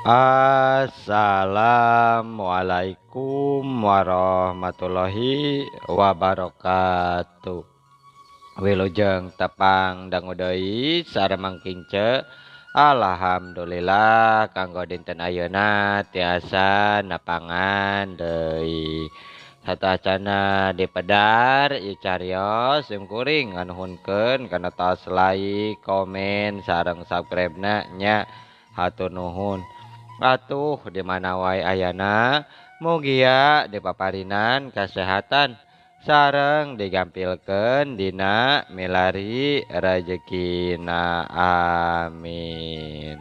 Assalamualaikum warahmatullahi wabarakatuh. Wilujeng tepang dangu deui sareng kince. Alhamdulillah kanggo dinten ayeuna tiasa nepangan deui. Satacana dipedar ieu carios simkuring nganuhunkeun kana tos like, komen sareng subscribe-na nya. Hatur nuhun. Atuh di mana wae ayana mugia dipaparinan kasehatan sareng digampilkeun dina milari rejekina, amin.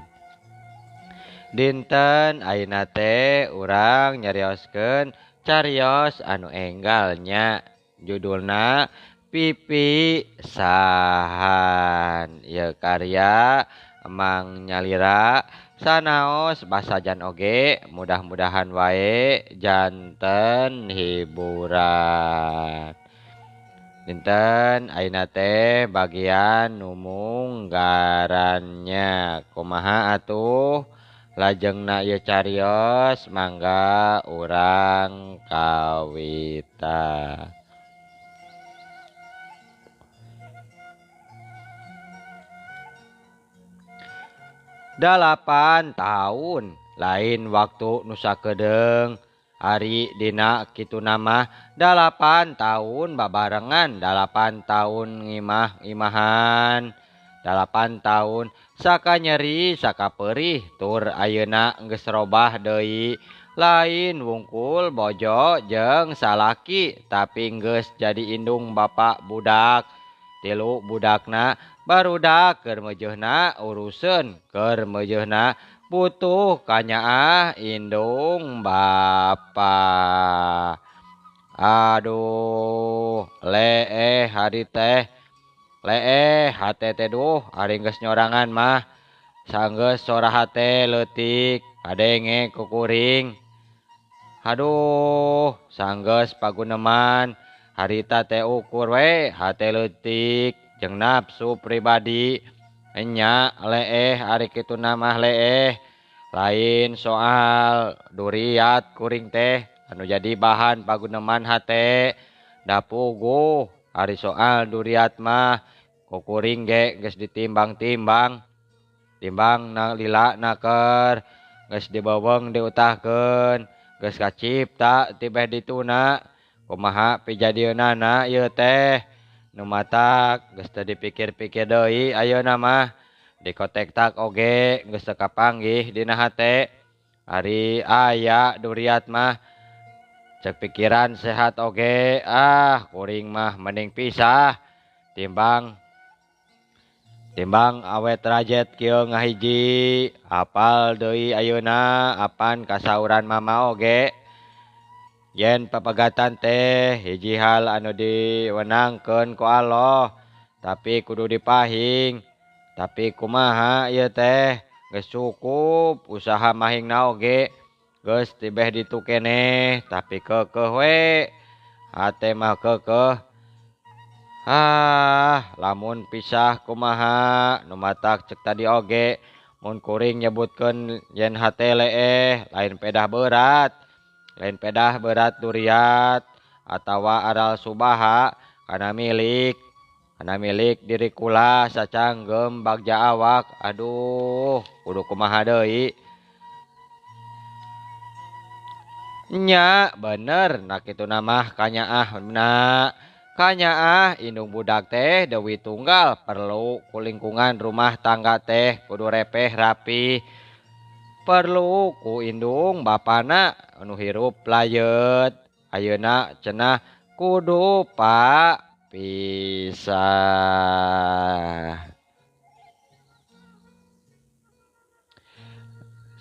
Dinten ayeuna teh urang nyarioskeun carios anu enggal nya, judulna Pipi Sahan. Ieu karya Emang Nyalira sanaos basajan oge, mudah-mudahan wae janten hiburan. Dinten ayeuna teh bagian nu munggarannya. Kumaha atuh lajengna ieu carios, mangga urang kawita. Dalapan tahun lain waktu nu sakedeung, ari dina kitu nama 8 tahun babarengan, 8 tahun ngimah-ngimahan, 8 tahun saka nyeri saka perih, tur ayeuna geus robah deui. Lain wungkul bojo jeung salaki, tapi geus jadi indung bapak budak. Tilu budakna barudak keur meujeuhna uruseun, keur meujeuhna butuh kanyaah indung bapa. Aduh, leeh hari teh, leeh hate teh duh, ari geus nyorangan mah sanggeus sora hate leutik kadenge ku kuring. Aduh, sanggeus paguneman harita teh ukur we hate leutik jeung nafsu pribadi. Enya leeh ari kitu mah leeh, lain soal duriat kuring teh anu jadi bahan paguneman hate da puguh. Ari soal duriat mah ku kuring ge geus ditimbang-timbang, timbang na lila naker geus dibeuweung diutahkeun, geus kacipta tibeh dituna. Kumaha pijadieunana ieu teh nu matak geus teu dipikir-pikir deui ayeuna mah, dikotektak oge geus teu kapanggih dina hate. Ari aya duriat mah cek pikiran sehat oge, ah kuring mah mending pisah timbang awet rajet kieu ngahiji. Apal deui ayeuna apan kasauran mama oge. Yen papegatan teh hiji hal anu diwenangkeun ku Allah, tapi kudu dipahing. Tapi kumaha ieu teh geus cukup usaha mahingna oge geus tibeh ditu keneh, tapi keukeuh we hate mah keukeuh. Ah, lamun pisah kumaha nu matak cek tadi oge mun kuring nyebutkeun yen hate leeh lain pedah berat. Lain pedah berat duriat atawa aral subaha kana milik, kana milik diri kula sacanggem bagja awak. Aduh, kudu kumaha deui nya. Bener nak kitu mah kanyaah na kanyaah indung budak teh deui tunggal perlu ku lingkungan rumah tangga teh kudu repeh rapi, perlu ku indung bapana anu hirup layeut. Ayeuna cenah kudu papisah.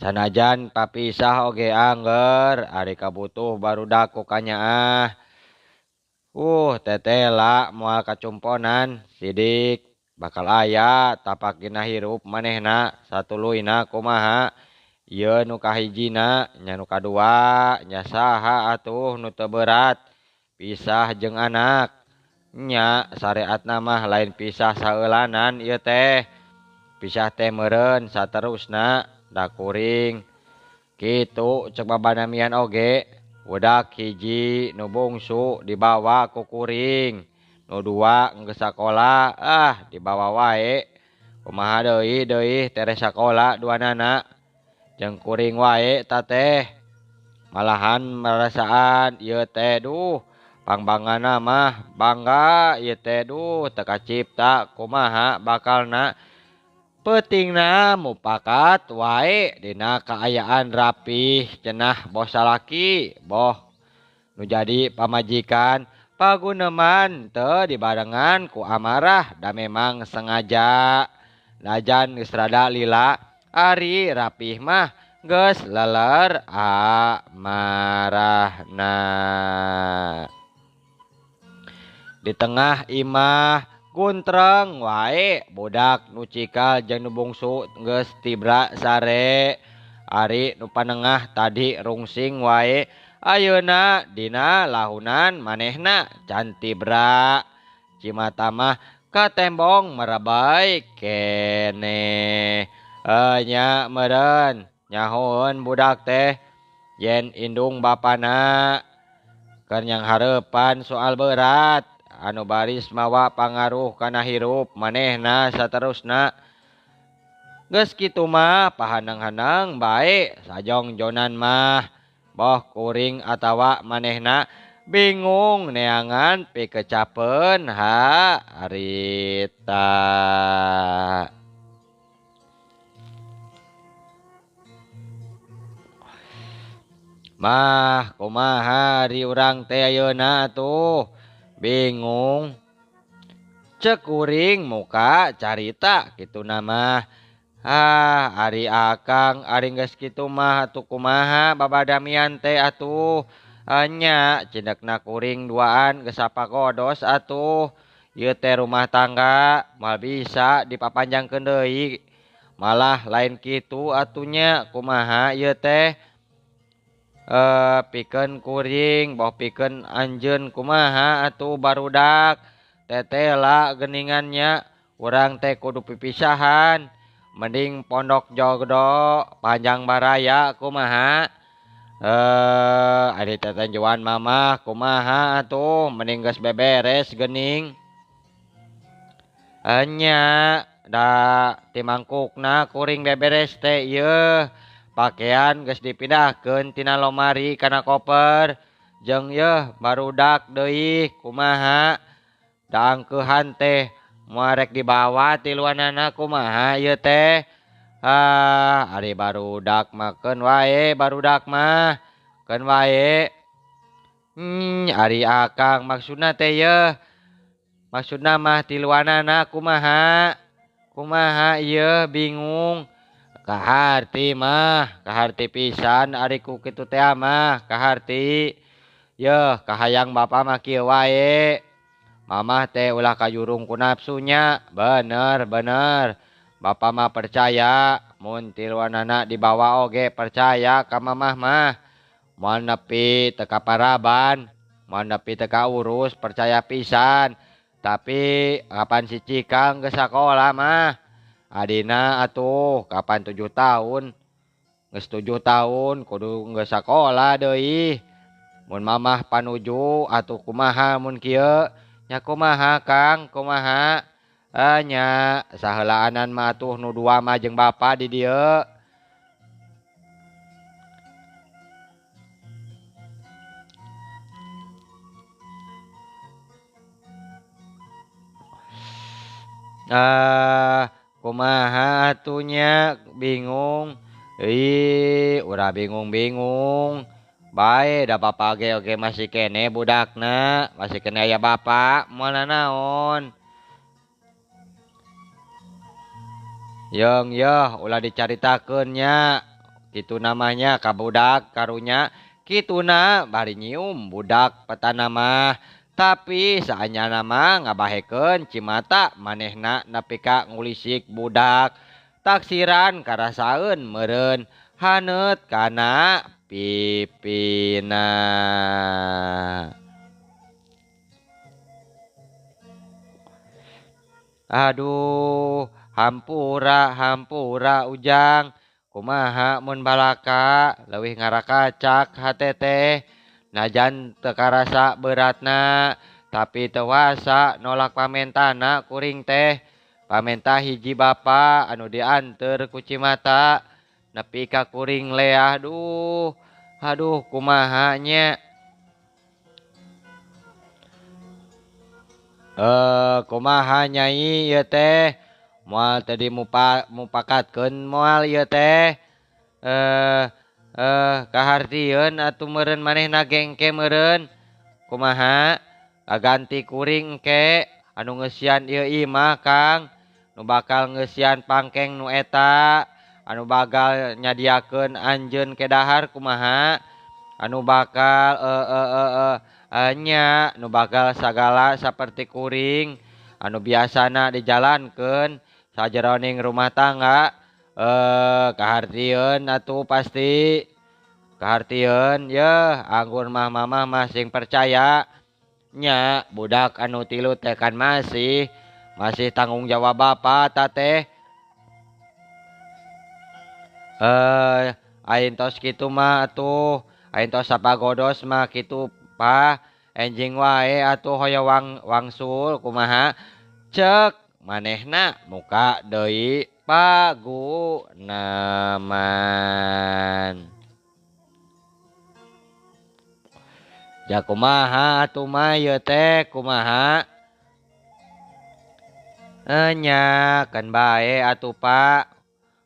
Sanajan papisah oge angger ari kabutuh barudak ku kanyaah. Tetela moal kacumponan sidik bakal aya tapak dina hirup manehna satuluyna kumaha. Ieu nu kahijina nya nu kadua nya saha atuh nu teu berat pisah jeung anak. Nya sareatna mah lain pisah saeulanan ieu teh, pisah teh meureun saterusna da kuring. Kitu cek babanamian oge budak hiji nu bungsu dibawa ku kuring nu dua geus sakola ah dibawa wae kumaha deui deui tere sakola duanana jeung kuring wae ta teh malahan merasaan ieu teh duh pangbangana mah bangga ieu teh duh teu kacipta kumaha bakalna peutingna mupakat wae dina kaayaan rapih cenah boh salaki boh nu jadi pamajikan paguneman teu dibarengan ku amarah da memang sengaja najan geus rada lila ari rapih mah geus leler amarahna. Di tengah imah guntreng wae budak nu cikal jeung nu bungsu geus tibra sare ari nu panengah tadi rungsing wae ayeuna dina lahunan manehna can tibra cimata mah katembong merebay keneh nya meureun nyahoeun budak teh yen indung bapana keur nyanghareupan soal berat anu baris mawa pangaruh kana hirup manehna saterusna. Geus kitu mah pahaneng-haneng bae sajongjonan mah boh kuring atawa manehna bingung neangan pikecapeun harita. Mah kumaha ari urang teh ayeuna atuh bingung cek kuring muka carita kitu mah. Ah ari akang ari geus kitu mah atuh kumaha babadamian teh atuh nya cindekna kuring duaan geus sapagodos atuh ieu teh rumah tangga moal bisa dipapanjangkeun deui malah lain kitu atuh nya kumaha ieu teh pikeun kuring boh pikeun anjeun kumaha atuh barudak tetela geuningannya urang teh kudu pipisahan mending pondok jogdo panjang baraya kumaha ari tetenjuan mamah kumaha atuh mending geus beberes geuning nya da timangkukna kuring beberes teh ieu pakaian geus dipindahkeun tina lomari kana koper jeung yeuh barudak deui kumaha da angkeuhan teh moal rek dibawa tiluanana kumaha ieu teh ah ari barudak mah keun wae barudak mah keun wae ari akang maksudna teh yeuh maksudna mah tiluanana kumaha kumaha ieu bingung kaharti mah kaharti pisan ari ku kitu teh mah kaharti yeuh kahayang bapa mah kieu wae mamah teh ulah kajurung ku nafsunya bener bener bapa mah percaya mun tiluanana dibawa oge percaya ka mamah mah moal nepi teu kaparaban moal nepi teu kaurus percaya pisan tapi kapan si Cikang geus sakola mah adina atuh kapan 7 tahun geus 7 tahun kudu geus sakola deui mun mamah panuju atuh kumaha mun kieu nya kumaha Kang kumaha nya saheulaanan mah atuh nu dua mah jeung bapa di dieu. Kumaha atuh nya bingung ih ulah bingung-bingung bae da bapa ge oge masih keneh budakna masih keneh aya bapa moal nanaon yeung yeuh ulah dicaritakeun nya kitu namanya ka budak karunya kituna bari nyium budak petana mah tapi saanyana mah ngabahekeun cimata manehna nepi ka ngulisik budak taksiran karasaeun meureun haneut kana pipina. Aduh hampura hampura ujang. Kumaha mun balaka leuwih ngarakacak hate teh najan teu karasa beratna tapi teu wasa nolak pamentana kuring teh. Pamenta hiji bapa anu dianteur ku cimata nepi ka kuring leah duh aduh kumaha nya. Kumaha nyai ieu teh moal teu dimupakatkeun moal ieu teh kahartieun atuh meureun manehna gengke meureun kumaha kaganti kuring engke anu ngeusian ieu imah Kang nu bakal ngeusian pangkeng nu eta anu bakal nyadiakeun anjeun ke dahar kumaha anu bakal nya nu bakal sagala saperti kuring anu biasana dijalankeun sajeroning rumah tangga kahartieun atuh pasti kahartieun yeuh anggur mah mamah mah sing percaya nya budak anu tilu teh kan masih tanggung jawab bapa ta teh. Aing tos kitu mah atuh aing tos sapagodos mah kitu pa enjing wae atuh hoyong wangsul kumaha cek manehna muka deui paguneman. Ja kumaha atuh mah ieu teh kumaha nya keun bae atuh Pak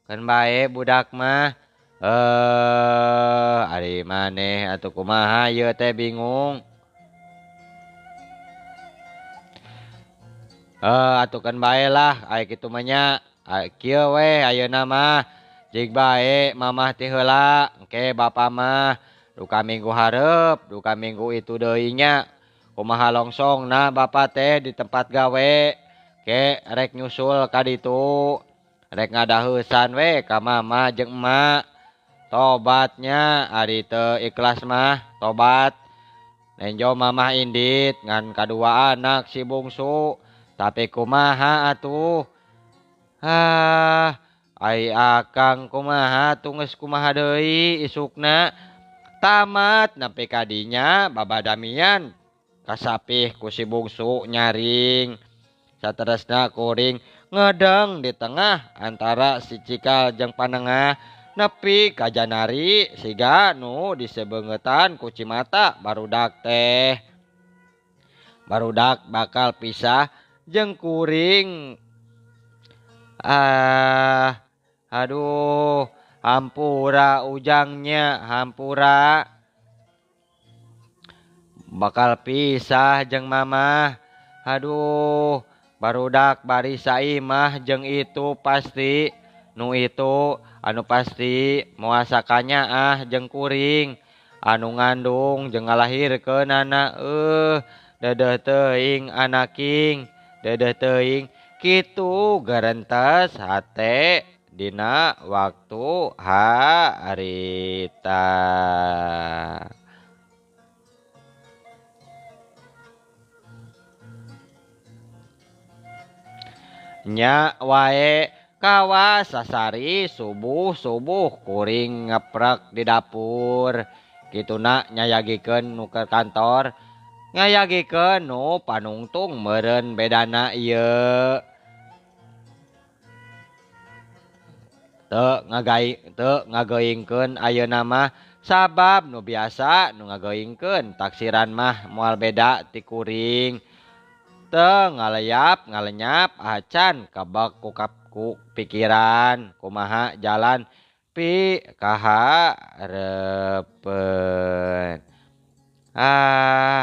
keun bae budak mah ari maneh atuh kumaha ieu teh bingung. Atuh keun bae lah aya kitu mah nya kieu we ayeuna mah jig bae mamah ti heula engke bapa mah duka minggu hareup duka minggu itu deui nya kumaha longsongna bapa teh di tempat gawe ke rek nyusul ka ditu rek ngadaheusan we ka mama jeung emak tobatnya ari teu ikhlas mah tobat nenjo mamah indit ngan kadua anak si bungsu tapi kumaha atuh ai akang kumaha atuh geus kumaha deui isukna tamat nepi ka dinya babadamian kasapih ku si bungsu nyaring sateresna kuring ngedeng di tengah antara si cikal jeung panengah nepi ka janari siga nu disebeungetan ku cimata barudak teh barudak bakal pisah jeung kuring. Aduh hampura ujangnya hampura bakal pisah jeung mamah aduh barudak bari saimah jeung itu pasti nu itu anu pasti muasakanya jeung kuring anu ngandung jeung ngalahirkeunana dedeh teuing anaking dedeh teuing kitu garentes hate dina waktu harita. Nya wae kawas sasari subuh-subuh kuring ngeprek di dapur kituna nyayagikeun nu ke kantor ngayagikeun nu panungtung meureun bedana ieu teu ngageuingkeun ayeuna mah sabab nu biasa nu ngageuingkeun taksiran mah moal beda ti kuring teu ngalayap ngalenyap acan kabak ku pikiran kumaha jalan pi kaharepeun.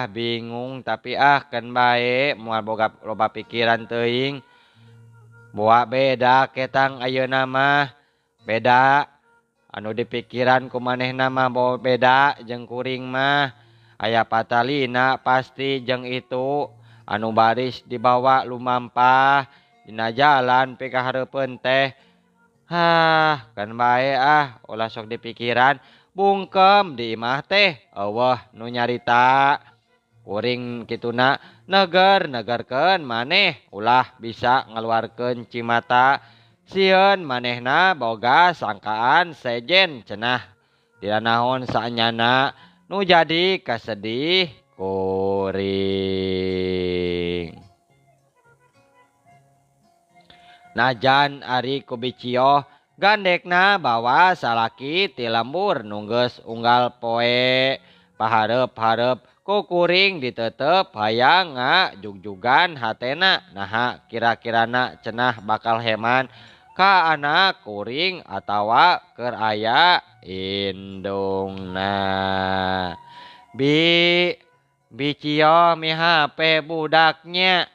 Bingung tapi keun bae moal boga loba pikiran teuing boa beda ketang ayeuna mah beda anu dipikiran ku manehna mah boa beda jeung kuring mah aya patalina pasti jeung itu anu baris dibawa lumampah dina jalan pi kahareupeun teh. Keun bae ulah sok dipikiran bungkem di imah teh eueuh nu nyarita kuring kituna neger-negerkeun maneh ulah bisa ngaluarkeun cimata Sieun manehna boga sangkaan sejen cenah. Dina naon saenyana nu jadi kasedih kuring. Najan ari ku Bicioh gandekna bawa salaki ti lembur nu geus unggal poe. Pahareup-hareup ku kuring ditetep hayang ngajugjugan hatena naha kira-kirana cenah bakal heman ka anak kuring atawa keur aya indungna. Bi Bicioh mihape budaknya.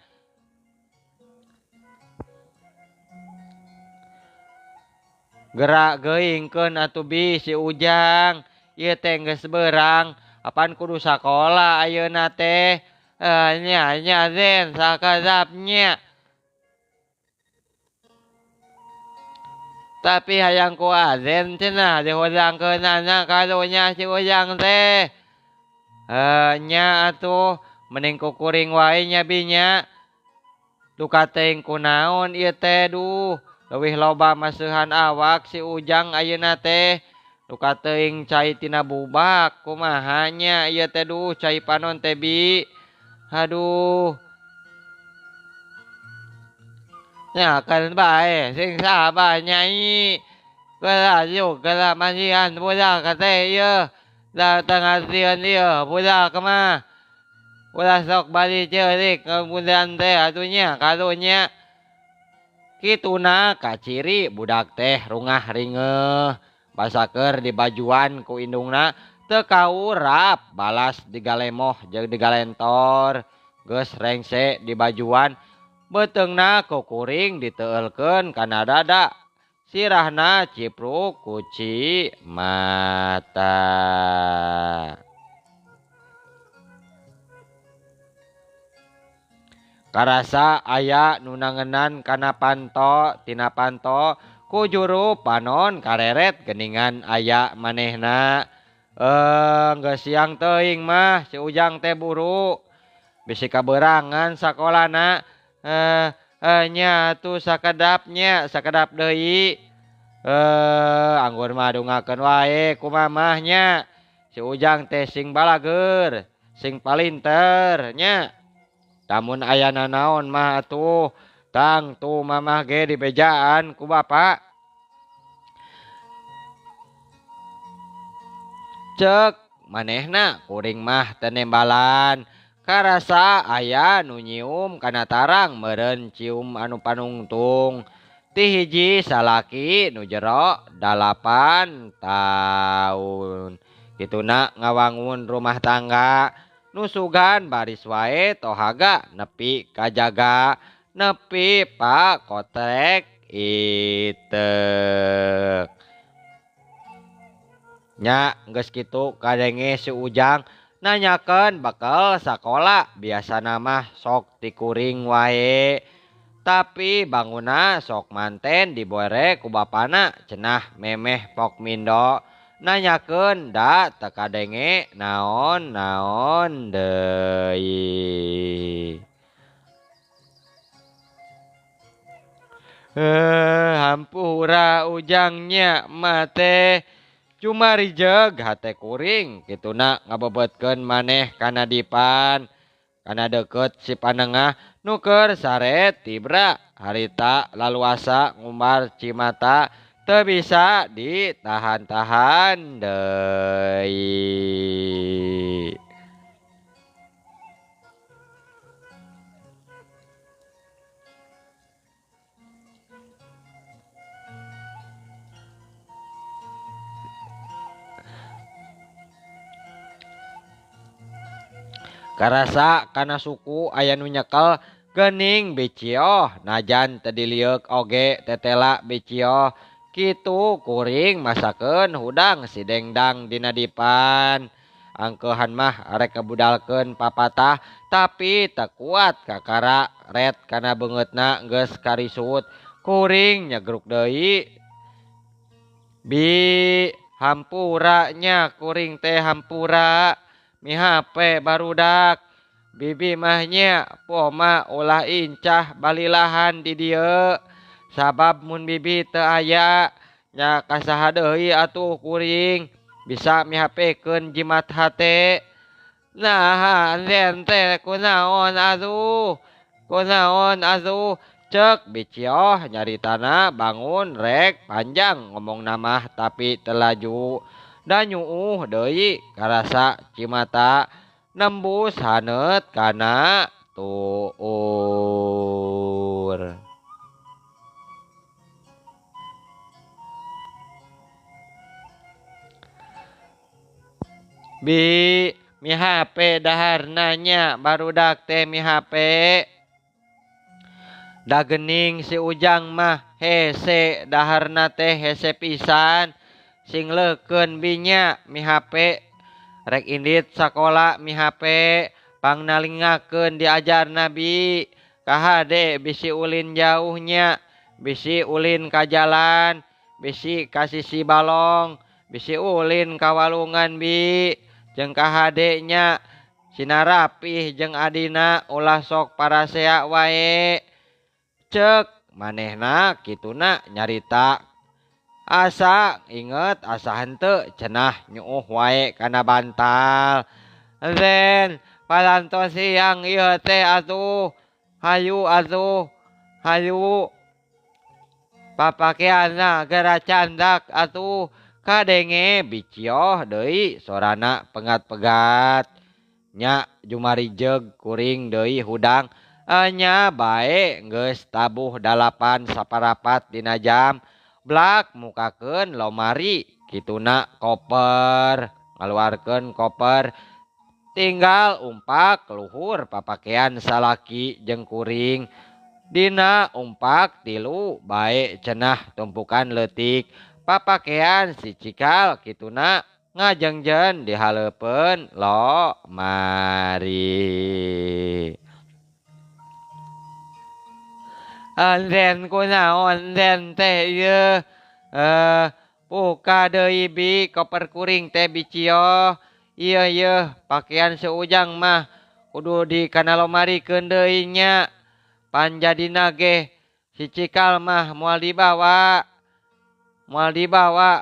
Gerak geuingkeun atuh bi si Ujang. Ieu teh geus beurang apan kudu sakola ayeuna teh. Nya nya zen sakadapnya. Tapi hayang ku azen cenah dihudangkeunana karunya si Ujang teh. Nya atuh mending ku kuring wae nya bi nya. Duka teuing kunaon ieu teh duh. Leuwih loba maseuhan awak si Ujang ayeuna teh. Duka teuing cai tina bubak kumaha nya ieu teh duh cai panon teh bi. Aduh. Nya kan bae sing sabar nyai. Geura yuk geura masihan budak teh ieu. Da tengah sieun ieu budak mah. Ulah sok bari ceurik kemudian teh atuh nya karunya. Kituna kaciri budak teh rungah ringeuh. Basaker dibajuan ku indungna teu kaurap balas digalemoh jeung digalentor. Geus rengse dibajuan beuteungna ku kuring diteueulkeun kana dada. Sirahna cipruk ku mata. Karasa aya nu nangenan kana panto tina panto ku juru panon kareret geuningan aya manehna. Geus siang teuing mah si Ujang teh buru. Bisi kaberangan sakolana. Nya atuh sakedapnya sakedap deui. Anggur mah dungakeun wae ku mamah nya. Si Ujang teh sing balageur, sing palinter nya. Lamun aya nanaon mah atuh tangtu mamah ge dibejaan ku bapa. Cek manehna kuring mah teu nembalan. Karasa aya nu nyium kana tarang meureun cium anu panungtung. Ti hiji salaki nu jero 8 taun. Kituna ngawangun rumah tangga. Nusugan baris wae tohaga nepi kajaga nepi pak kotrek iteuk. Nya geus kitu kadenge si Ujang nanyakeun bekel sakola biasana mah sok tikuring wae. Tapi banguna sok manten dibore ku bapana cenah memeh pok mindo. Nanyakeun da teu kadenge naon-naon deui. Hampura Ujangnya mah teh cuma rijeug hate kuring kituna ngabebetkeun maneh kana dipan. Kana deukeut si panengah nu keur sare tibra harita laluasa ngumbar cimata teu bisa ditahan-tahan deui. Karasa kana suku aya nu nyekel geuning Bicioh najan teu dilieuk oge tetela Bicioh. Kitu kuring masakeun hudang si dengdang dina dipan. Angkeuhan mah arek kabudalkeun papatah tapi teu kuat kakara ret kana beungeutna geus karisut. Kuring nyegruk deui. Bi hampura nya kuring teh hampura. Mihape barudak. Bibi mah nya poma ulah incah balilahan di dieu. Sabab mun bibi teu aya nya kasaha deui atuh kuring bisa mihapekeun jimat hate. Nah zen teh kunaon atuh kunaon atuh cek bicioh nyaritana bangun rek panjang ngomong namah tapi telaju da nyuuh deui karasa cimata nembus haneut kana tuur. Bi mi HP daharna nya barudak teh mi HP. Da geuning si Ujang mah hese daharna teh hese pisan sing leukeun binya mi HP rek indit sakola mi HP pangnalingakeun diajar nabi kahade bisi ulin jauhnya bisi ulin ka jalan bisi ka sisi balong bisi ulin ka walungan bi jeung kahade nya sinarapih jeung adina ulah sok parasea wae. Cek manehna kituna nyarita asa inget asa henteu cenah nyuuh wae kana bantal. Zen parantos siang ieu teh atuh hayu atuh hayu papakeanna geura candak atuh kadenge bicioh deui sorana pengat-pegat nya jumarijeg kuring deui hudang nya bae geus tabuh 8 saparapat dina jam blak mukakeun lomari kituna koper ngaluarkeun koper tinggal umpak luhur papakean salaki jeung kuring dina umpak 3 bae cenah tumpukan leutik papakean si cikal kituna ngajengjen dihaleupeun lomari. Zen kunaon zen teh ieu buka deui bi koper kuring teh bicioh ieu ieu pakaian seujang mah kudu di kana lomarikeun deui nya panjadina ge si cikal mah moal dibawa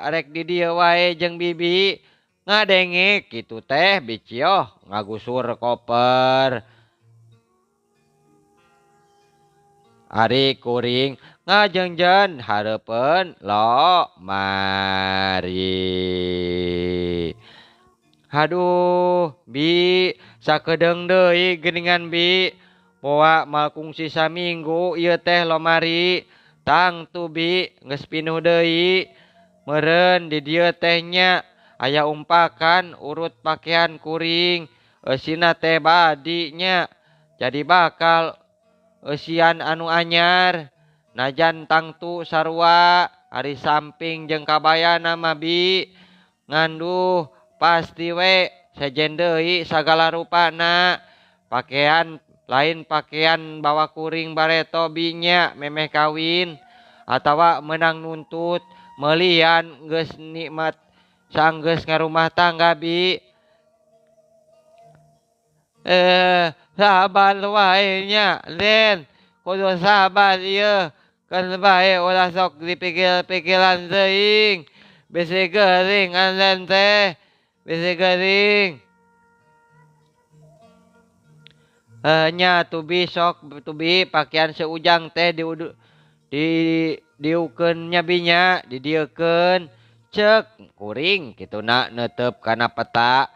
rek di dieu wae jeung bibi ngadenge kitu teh bicioh ngagusur koper. Ari kuring ngajengjen hareupeun lomari. Haduh bi sakedeung deui geuningan bi moa mal kungsi saminggu ieu teh lomari tangtu bi geus pinuh deui meureun di dieu teh nya aya umpakan urut pakaian kuring eusina teh badi nya jadi bakal eusian anu anyar najan tangtu sarua ari samping jeung kabayana mah bi nganduh pasti we sejen deui sagala rupana pakaian lain pakaian bawa kuring bareto binya memeh kawin atawa menang nuntut melian geus nikmat sanggeus ngarumah tangga bi. Sabar wae nya Zen kudu sabar ieu keun bae ulah sok dipikir-pikiran teuing bisi geuring anjeun teh bisi geuring. Nya tubi sok tubi pakaian seujang teh diukeun nya binya didieukeun cek kuring kituna neuteup kana peta.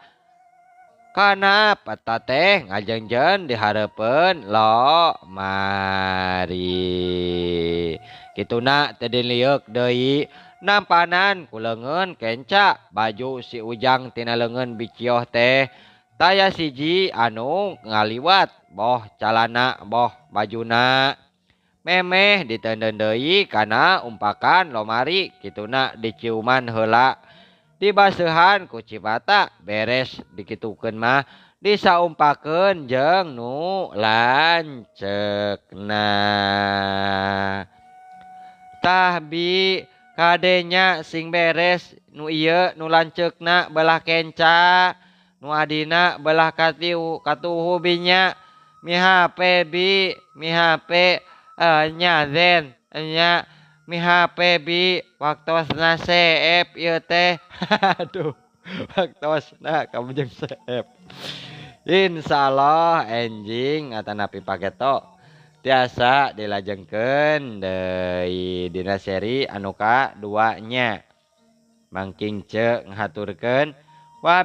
Kana peta teh ngajengjen dihareupeun lomari. Kituna teu dilieuk deui nampanan ku leungeun kenca baju si Ujang tina leungeun bicioh teh taya siji anu ngaliwat boh calana boh bajuna. Memeh diteundeun deui kana umpakan lomari kituna diciuman heula. Dibaseuhan ku cipata beres dikitukeun mah disaumpakeun jeung nu lanceukna. Tah bi kadenya sing beres nu ieu nu lanceukna belah kenca nu adina belah katuhu binya mi HP bi mi HP nya zen. Nya miha Pebi waktosna seep ieu teh. Aduh, waktosna kamu jeung seep. Insyaallah enjing atanapi paketo tiasa dilajengkeun deui dina seri anu ka-2 nya. Mangking ce ngahaturkeun.